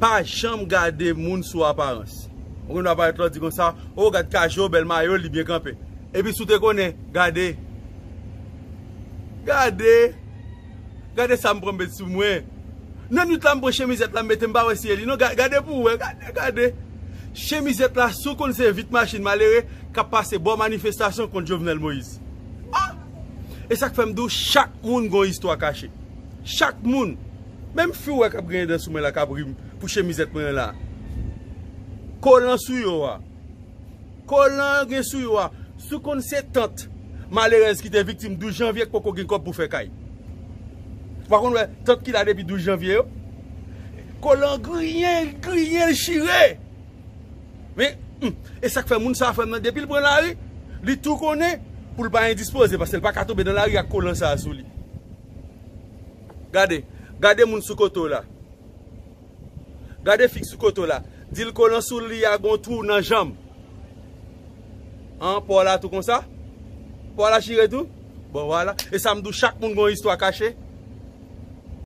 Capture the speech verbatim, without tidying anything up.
Pa janm gade moun sou aparans. Ou konn aparèt lò di konsa, o gad Kajo, bèl mayo, li byen kanpe. Epi si w te konnen, gade. Gade. Gade sa m pran m met sou mwen. Nan nwit la m pran chemizèt la m mete m pa wè si e li non. Ga- Gade pou w wè, gade, gade. Chemizèt la si w konn se vit machin malere k ap pase bò manifestasyon kont Jovenel Moïse. Ah! E sa k fè m di w chak moun gon istwa kache. Chak moun. Menm fi w wè k ap griyen dan sou mwen la k ap ri m pou chemizèt mwen an la. Kolan sou yo a. Kolan gen sou yo a. Si w konn se tant malerèz ki te viktim douz janvye k poko gen kòb pou fè kay. Ou pa konn wè tant ki la depi douz janvye yo. Kolan griyen, griyen l chire. Men, hmm, e sa k fè moun sa a frè m nan depi l pran lari, li tou konnen pou l pa endispoze paske l pa ka tonbe nan lari ak kolan sa a sou li. Gade, gade moun sou kote w la. Gade fi k sou kote w la. Di l kolan sou li a gon twou nan janm. An, pa w la tou konsa? Pa w la chire tou? Bon, vwala. E sa m di w chak moun gon istwa kache.